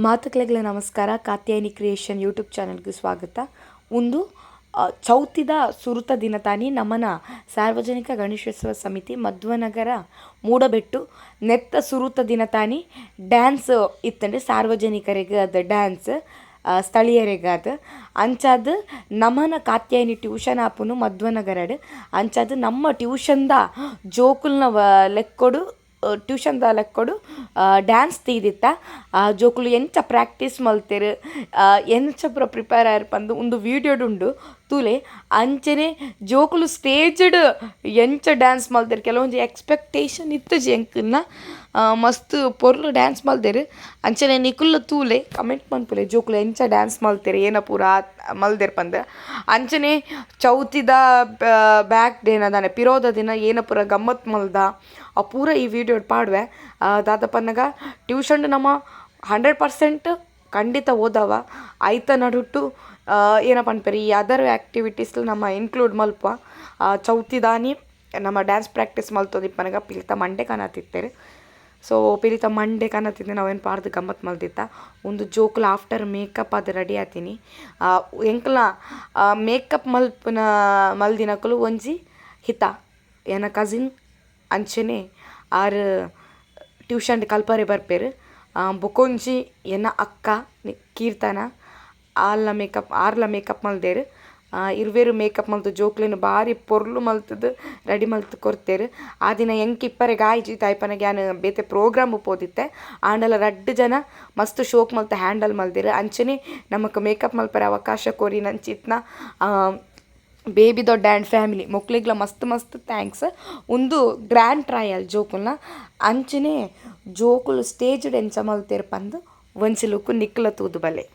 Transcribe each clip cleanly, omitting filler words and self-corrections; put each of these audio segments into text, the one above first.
ಮಾತುಕ್ಲೆಗ್ಲ ನಮಸ್ಕಾರ. Katyayini creation YouTube ಚಾನೆಲ್ಗೆ ಸ್ವಾಗತ. ಉಂದು ಚೌತಿದ ಸುರುತ ದಿನತಾನಿ ನಮನ ಸಾರ್ವಜನಿಕ ಗಣೇಶೋತ್ಸವ ಸಮಿತಿ ಮಧ್ವನಗರ ಮೂಡಬೆಟ್ಟು ನೆತ್ತ ಸುರುತ ದಿನತಾನಿ ಡ್ಯಾನ್ಸ್ ಇತ್ತಂಡೆ ಸಾರ್ವಜನಿಕರಿಗೆ ಅದು ಡ್ಯಾನ್ಸ್ ಸ್ಥಳೀಯರಿಗಾದ ಅಂಚಾದ್ ನಮನ ಕಾತ್ಯಾಯಿನಿ ಟ್ಯೂಷನ್ ಆಪುನು ಮಧ್ವನಗರಡ್. ಅಂಚಾದ್ ನಮ್ಮ ಟ್ಯೂಷನ್ದ ಜೋಕುಲ್ನ ಲೆಕ್ಕೊಡು ಟ್ಯೂಷನ್ದ ಲೆಕ್ಕೊಡು ಡ್ಯಾನ್ಸ್ ದೀದಿತ್ತ. ಜೋಕುಲು ಎಂಚ ಪ್ರಾಕ್ಟೀಸ್ ಮಲ್ತೆರ್, ಎಂಚ ಪೂರ ಪ್ರಿಪೇರ್ ಆಯೆರ್ ಪಂದ್ ಉಂದು ವೀಡಿಯೋಡ್ ಉಂಡು ತೂಲೆ. ಅಂಚನೆ ಜೋಕುಲು ಸ್ಟೇಜ್ಡ್ ಎಂಚ ಡ್ಯಾನ್ಸ್ ಮಲ್ತೆರ್, ಕೆಲವೊಂಜಿ ಎಕ್ಸ್ಪೆಕ್ಟೇಷನ್ ಇತ್ತುಜಿ ಎಂಕಲ್ನ. ಮಸ್ತ್ ಪೊರ್ಲು ಡ್ಯಾನ್ಸ್ ಮಲ್ದೆರ್. ಅಂಚನೆ ನಿಕುಲ್ಲ ತೂಲೆ, ಕಮೆಂಟ್ ಮನ್ಪುಲೆ ಜೋಕುಲು ಎಂಚ ಡ್ಯಾನ್ಸ್ ಮಲ್ತೆರ್, ಏನ ಪೂರ ಮಲ್ದೆರ್ ಪಂದ್. ಅಂಚನೆ ಚೌತಿದ ಬ್ಯಾಕ್ ಡೇನ ದಾನೆ ಪಿರೋದ ದಿನ ಏನ ಪೂರ ಗಮ್ಮತ್ ಮಲ್ದ ಆ ಪೂರ ಈ ವಿಡಿಯೋಡ್ ಪಾಡುವೆ. ದಾದ ಪನ್ನಗ ಟ್ಯೂಷನ್ ನಮ್ಮ 100% ಖಂಡಿತ ಓದವ. ಐತ ನಡುಟು ಏನ ಪನ್ಪೆರ್ ಈ ಅದರ್ ಆಕ್ಟಿವಿಟೀಸ್ ನಮ್ಮ ಇನ್ಕ್ಲೂಡ್ ಮಲ್ಪ. ಚೌತಿದಾನಿ ನಮ್ಮ ಡ್ಯಾನ್ಸ್ ಪ್ರಾಕ್ಟೀಸ್ ಮಲ್ತೊಂದಿಪ್ಪನಗ ಪಿಲಿತ ಮಂಡೆ ಕನತಿತ್ತೆರ್. ಸೊ ಪಿಲಿತ ಮಂಡೆ ಕನತಿತ್ತೆ ಅವೆನ್ ಪಾಡ್ದ್ ಗಮ್ಮತ್ ಮಲ್ದಿತ್ತ. ಉಂದು ಜೋಕುಲು ಆಫ್ಟರ್ ಮೇಕಪ್ ಆದ್ ರೆಡಿ ಆತಿನಿ. ಎಂಕಲ್ನ ಮೇಕಪ್ ಮಲ್ಪುನ ಮಲ್ದಿನಕುಲು ಒಂಜಿ ಹಿತ ಎನ್ನ ಕಸಿನ್, ಅಂಚನೆ ಆರ್ ಟ್ಯೂಷನ್ ಕಲ್ಪರೆ ಬರ್ಪೆರ್. ಬೊಕೊಂಜಿ ಎನ್ನ ಅಕ್ಕ ಕೀರ್ತನ, ಆಲ್ನ ಮೇಕಪ್ ಆರ್ಲ ಮೇಕಪ್ ಮಲ್ದೆರ್. ಇರ್ವೆರ್ ಮೇಕಪ್ ಮಲ್ತ್ ಜೋಕ್ಲೆನ್ ಬಾರಿ ಪೊರ್ಲು ಮಲ್ತುದು ರೆಡಿ ಮಲ್ತ್ ಕೊರ್ತೆರ್. ಆ ದಿನ ಎಂಕ್ ಇಪ್ಪರೆಗ್ ಆಯಿಜಿ, ದಾಯೆ ಪನ್ನಗ ಯಾನ್ ಬೇತೆ ಪ್ರೋಗ್ರಾಮ್ ಪೋದಿತ್ತೆ. ಆಂಡಲ ರಡ್ಡ್ ಜನ ಮಸ್ತ್ ಶೋಕ್ ಮಲ್ತ್ ಹ್ಯಾಂಡಲ್ ಮಲ್ದೆರ್. ಅಂಚನೆ ನಮಕ್ ಮೇಕಪ್ ಮಲ್ಪರೆ ಅವಕಾಶ ಕೊರಿನಂಚಿತ್ನ ಬೇಬಿ ದೊಡ್ಡ ಆ್ಯಂಡ್ ಫ್ಯಾಮಿಲಿ ಮೊಕ್ಲೆಗ್ಲ ಮಸ್ತ್ ಮಸ್ತ್ thanks. ಉಂದು ಗ್ರ್ಯಾಂಡ್ ಟ್ರಯಲ್ ಜೋಕುಲ್ನ. ಅಂಚನೆ ಜೋಕುಲು ಸ್ಟೇಜ್ಡ್ ಎಂಚ ಮಲ್ತೆರ್ ಪಂದ್ ಒಂಜಿ ಲುಕ್ ನಿಕ್ಲ ತೂದು ಬಲೆ.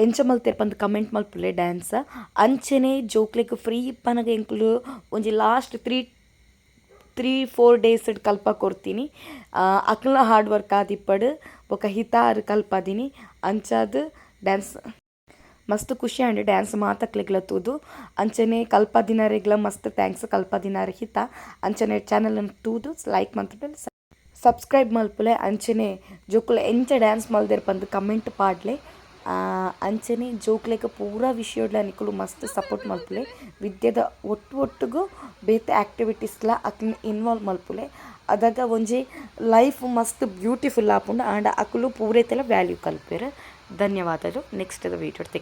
ಎಂಚ ಮಲ್ತೆರ್ ಪಂದ್ ಕಮೆಂಟ್ ಮಲ್ಪುಲೆ ಡ್ಯಾನ್ಸ್. ಅಂಚನೆ ಜೋಕ್ಲೆಗ್ ಫ್ರೀ ಇಪ್ಪನಗ ಎಂಕುಲು ಒಂಜಿ ಲಾಸ್ಟ್ 3 3-4 ಡೇಸ್ ಕಲ್ಪ ಕೊರ್ತಿನಿ. ಅಕ್ಲ್ನ ಹಾರ್ಡ್ ವರ್ಕ್ ಆದಿಪ್ಪಡ್ ಬೊಕ ಹಿತಾರ್ ಕಲ್ಪದಿನಿ ಅಂಚಾದ್ ಡ್ಯಾನ್ಸ್ ಮಸ್ತ್ ಖುಷಿ ಆಂಡ್ ಡ್ಯಾನ್ಸ್ ಮಾತಕ್ಲೆಗ್ಲ ತೂದು. ಅಂಚನೆ ಕಲ್ಪದಿನರೆಗ್ಲ ಮಸ್ತ್ thanks ಕಲ್ಪದಿನಾರ್ ಹಿತ. ಅಂಚನೆ ಚಾನೆಲ್ ನ್ ತೂದು ಲೈಕ್ ಮಂತುದು ಸಬ್ಸ್ಕ್ರೈಬ್ ಮಲ್ಪುಲೆ. ಅಂಚನೆ ಜೋಕುಲು ಎಂಚ ಡ್ಯಾನ್ಸ್ ಮಲ್ದೆರ್ ಪಂದ್ ಕಮೆಂಟ್ ಪಾಡ್ಲೆ. ಅಂಚನೆ ಜೋಕ್ಲೆಗ್ ಪೂರ ವಿಷಯೊಡ್ಲ ನಿಕುಲು ಮಸ್ತ್ ಸಪೋರ್ಟ್ ಮಲ್ಪುಲೆ. ವಿದ್ಯೆದ ಒಟ್ಟು ಒಟ್ಟುಗು ಬೇತೆ ಆಕ್ಟಿವಿಟೀಸ್ ಲ ಅಕ್ಲೆನ್ ಇನ್ವಾಲ್ವ್ ಮಲ್ಪುಲೆ. ಅದಗ ಒಂಜಿ ಲೈಫ್ ಮಸ್ತ್ ಬ್ಯೂಟಿಫುಲ್ ಆಪುಂಡು. ಆಂಡ ಅಕುಲು ಪೂರೆತಲ ವ್ಯಾಲ್ಯೂ ಕಲ್ಪುವೆರ್. ಧನ್ಯವಾದಲು. ನೆಕ್ಸ್ಟ್ ದ ವಿಡಿಯೋ ಡ್ ತಿಕ್ಕುವ.